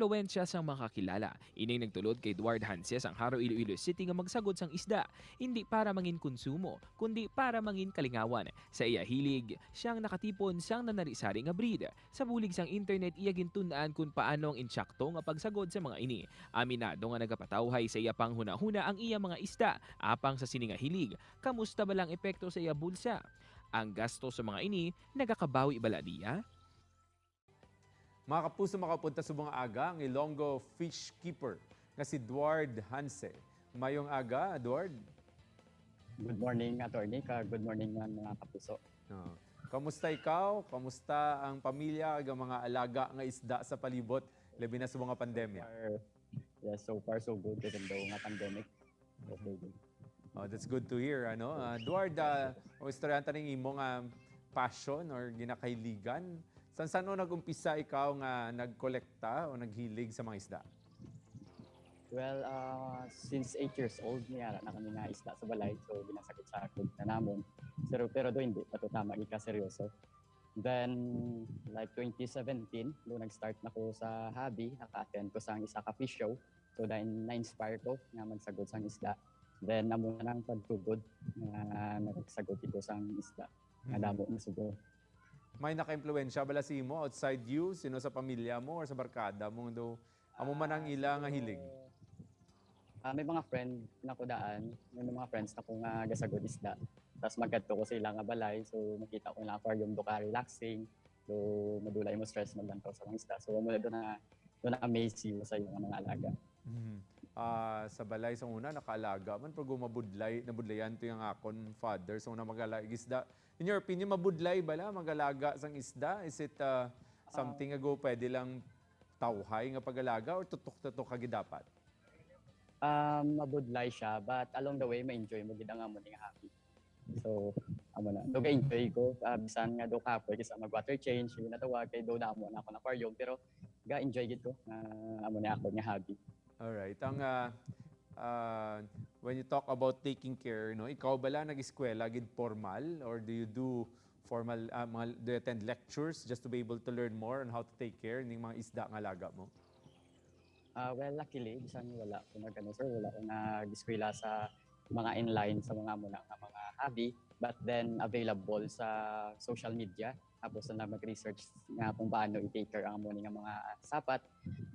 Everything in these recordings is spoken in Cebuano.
Impluwensya sang makakilala. Ining nagtulod kay Duard Hanses ang Jaro, Iloilo City nga magsagod sang isda, hindi para mangin konsumo, kundi para mangin kalingawan. Sa iya hilig, siyang nakatipon sang nanari-sari nga breed. Sa bulig sang internet, iya gintun-an kung paano ang insakto nga pagsagod sa mga ini. Aminado nga nagapatawhay sa iya panghunahuna ang iya mga isda, apang sa sini nga hilig, kamusta ba lang epekto sa iya bulsa? Ang gasto sa mga ini, nagakabawi bala diya? Mga kapuso, makapunta sa mga aga ang Ilonggo fish keeper nga si Duard Hanse. Mayong aga, Duard. Good morning, Attorney. Good morning, mga kapuso. No. Kamusta ikaw? Kamusta ang pamilya ug ang mga alaga nga isda sa palibot labi na sa mga pandemya? Yes, so far so good even though nga pandemic. Okay good. Oh, that's good to hear, ano? Duard, o istoryanta ning imo nga passion or ginakahiligan. San sano nag-umpisa ikaw nga nagkolekta o naghilig sa mga isda? Well, since 8 years old, may ara na kami nga isda sa balay. So, ginasagod-sagod na namon. Pero do hindi pa to tama ka seryoso. Then, like 2017, do nag-start na ko sa hobby. Naka-attend ko sa isa ka fish show. So, dahil na-inspire ko nga magsagod sang isda. Then, amo na nang pagtugod nga nagsagod ko sang isda. Nga damo na siguro. May naka-impluwensya bala sa imo outside you, sino sa pamilya mo or sa barkada mo do amo man ang ila nga hilig? Ah, may mga friend na ko daan, may mga friends na ko nga gasagod isda. Tapos magadto ko sa ilang nga balay, so makita ko na aquarium do ka relaxing, do madulay mo stress maglantaw sa mga isda. So amo na do na amaze you sa iyong mga alaga. Ah, sa balay sa una nakaalaga man pero mabudlay nabudlayan to yung akon father sa una mag-alaga isda. In your opinion, mabudlay bala mag-alaga sang isda? Is it something nga go pwede lang tawhay nga pag-alaga or tutok-tutok ka gid dapat? Mabudlay siya, but along the way ma-enjoy mo gid ang amo nga hobby. So, amo na. Do ga-enjoy ko bisan nga do kapoy kaysa mag water change, yun natawag kay do damo na ako na aquarium, pero ga-enjoy gid ko nga amo na ako nga hobby. All right. Ang when you talk about taking care, no, ikaw bala nag-eskwela gid formal or do you do formal mga, do you attend lectures just to be able to learn more on how to take care ng mga isda nga alaga mo? Ah, well, luckily, bisan wala ko nag ano, sir, wala ko nag-eskwela sa mga inline sa mga muna nga mga hobby, but then available sa social media. Tapos na mag-research nga kung paano i-take care ang amo nga mga sapat.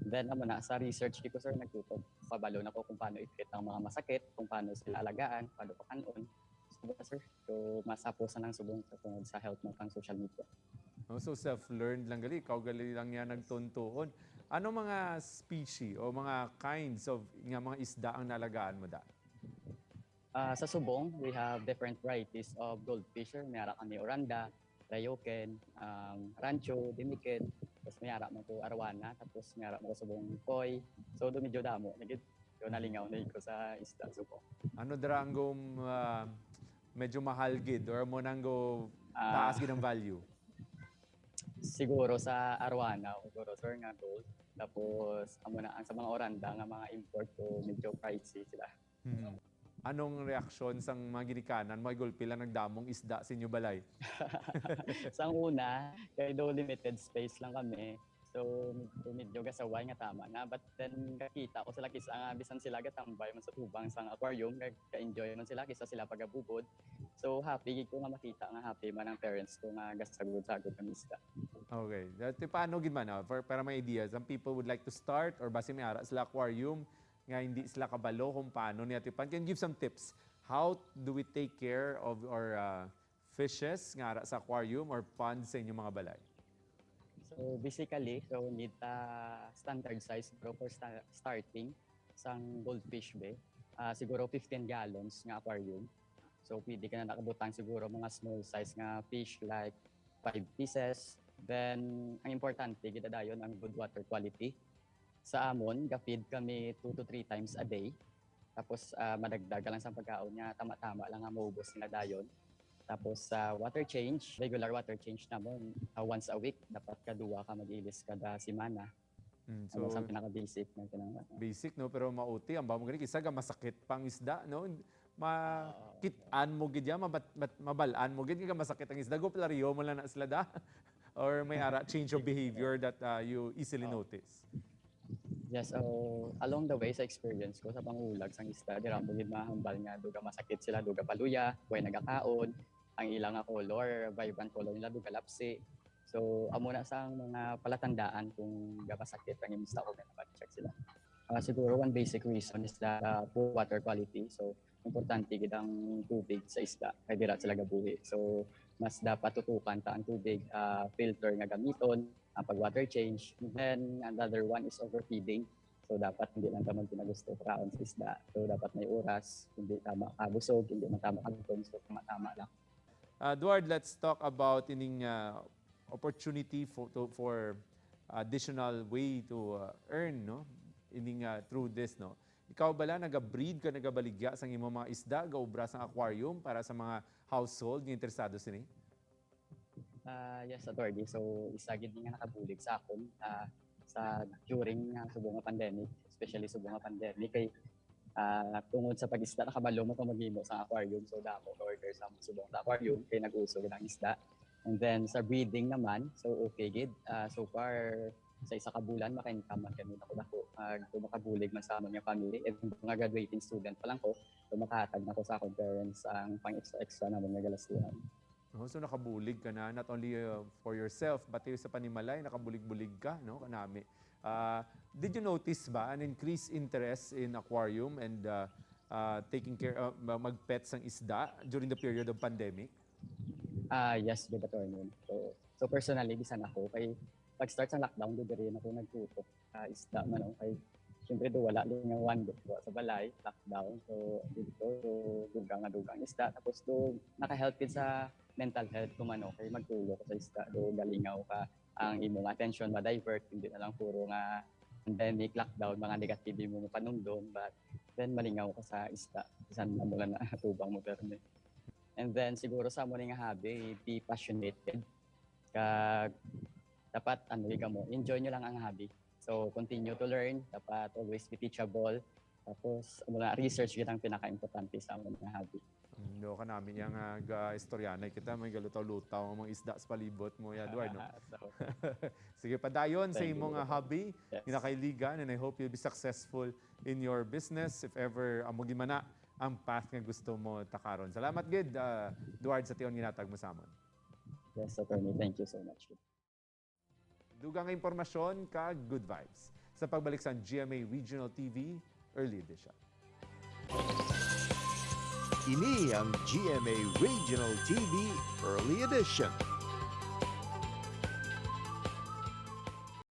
Then amo na sa research ko, sir, nagtutok kabalo na ko kung paano i-treat ang mga masakit, kung paano sila alagaan, paano pakanon. So, ba, sir, so masapos na ng subong sa tungod sa help ng pang social media. No, so self-learned lang gali, ikaw gali lang yan nagtuntuon. Ano mga species o mga kinds of nga mga isda ang nalagaan mo da? Ah, sa subong, we have different varieties of goldfish, sir. May ara kami oranda, Ryoken, Rancho, Demekin, tapos may ara mo ko arwana, tapos may ara mo ko subong koi. So do medyo damo, nagit yo nalingaw na ko sa isda subong. Ano dira ang gom medyo mahal gid or mo nang go taas gid ang value? Siguro sa arwana, siguro, sir, nga gold. Tapos amo na ang sa mga oranda nga mga import ko, medyo pricey sila. Anong reaksyon sang mga ginikanan mo gulpi lang nagdamong isda sa inyo balay? Sa una, kay do limited space lang kami. So medyo, medyo gasaway nga tama na. But then kakita ko sila kisa nga bisan sila gatambay man sa tubang sang aquarium, ka-enjoy man sila kisa sila pagabubod. So happy gid ko nga makita nga happy man ang parents ko nga gasagod-sagod kami isda. Okay. Dati paano gid man for para may idea, some people would like to start or basi may ara sila aquarium nga hindi sila kabalo kung paano niya tipan. Can you give some tips? How do we take care of our fishes nga ara sa aquarium or pond sa inyong mga balay? So basically, so need ta standard size bro for starting sang goldfish be. Siguro 15 gallons nga aquarium. So pwede ka na nakabutang siguro mga small size nga fish like 5 pieces. Then ang importante gid dayon ang good water quality. Sa amon, ga-feed kami 2 to 3 times a day. Tapos madagdag lang sa pagkaon niya, tama-tama lang nga maubos nila dayon. Tapos sa water change, regular water change namon once a week, dapat kaduwa ka mag-ilis kada semana. So So, sa pinaka-basic na kinahanglan. Basic, no, pero mauti ang bamo gani kisa ga masakit pang isda, no, makit-an mo gid ya mabalaan mo gid nga masakit ang isda, go plariyo mo lang na sila da or may ara change of behavior that you easily notice? Yes, so along the way sa experience ko sa pangulag sang isda, dira mo gid mahambal nga duga masakit sila, duga paluya, way nagakaon, ang ilang nga color, vibrant color nila duga lapsi. So amo na sang mga palatandaan kung gapasakit ang imong isda o check sila. Siguro one basic reason is that poor water quality. So importante gid ang tubig sa isda kay dira sila gabuhi. So mas dapat tutukan ta ang tubig, filter nga gamiton, ang pag water change. And then another one is overfeeding. So dapat hindi lang ta magpinagusto kaon sa isda. So dapat may oras, hindi tama kabusog, hindi man tama kagutom, so tama-tama lang. Duard, let's talk about ining opportunity for additional way to earn, no? Ining through this, no? Ikaw bala naga-breed ka, nagabaligya sa imong mga isda, gaubra sa aquarium para sa mga household nga interesado sini? Yes, attorney. So isa gid nga nakabulig sa akon sa during nga subong nga pandemic, especially subong nga pandemic kay tungod sa pag-isda, nakabalo mo kung maghimo sa aquarium. So damo order sa subong sa aquarium kay nag-uso gid ang isda. And then sa breeding naman, so okay gid. So far sa isa ka bulan maka-income man kami dako dako. Kung makabulig man sa amon nga family, even nga graduating student pa lang ko, so makahatag na ko sa akong parents ang pang extra extra namon nga galastuhan. No, so nakabulig ka na not only for yourself but yung sa panimalay, nakabulig-bulig ka, no, kanami. Did you notice ba an increased interest in aquarium and taking care, mag-pets ang isda during the period of pandemic? Ah, yes, good afternoon. So personally, bisan ako kay pag-start sa lockdown, do diri ako nagtutok sa isda man, no? Kay syempre do wala din nga one do sa balay, lockdown. So dito, so dugang nga dugang isda, tapos do naka-help din sa mental health ko man, no? Kay magtulo ka sa isda, do galingaw ka, ang imong attention ma-divert, hindi na lang puro nga pandemic, lockdown, mga negative mo panumdum, but then malingaw ka sa isda, bisan mo lang na tubang mo pero. And then siguro sa amo nga hobby, be passionate. Kag dapat ano ka mo, enjoy nyo lang ang hobby. So continue to learn, dapat always be teachable. Tapos amo na research gid ang pinaka-importante sa amo nga hobby. No, kanami niya nga ga istoryanay kita, may galutaw-lutaw ang mga isda sa palibot mo, ya, Eduard, no? So, Sige, padayon sa Thank you. Imong hobby, ginakailigan, and I hope you'll be successful in your business if ever amo gid man na ang path nga gusto mo takaron. Salamat gid, Duard, sa tion ginatag mo sa amon. Yes, attorney. Thank you so much. Dugang nga impormasyon kag good vibes sa pagbalik sa GMA Regional TV Early Edition. Ini ang GMA Regional TV Early Edition.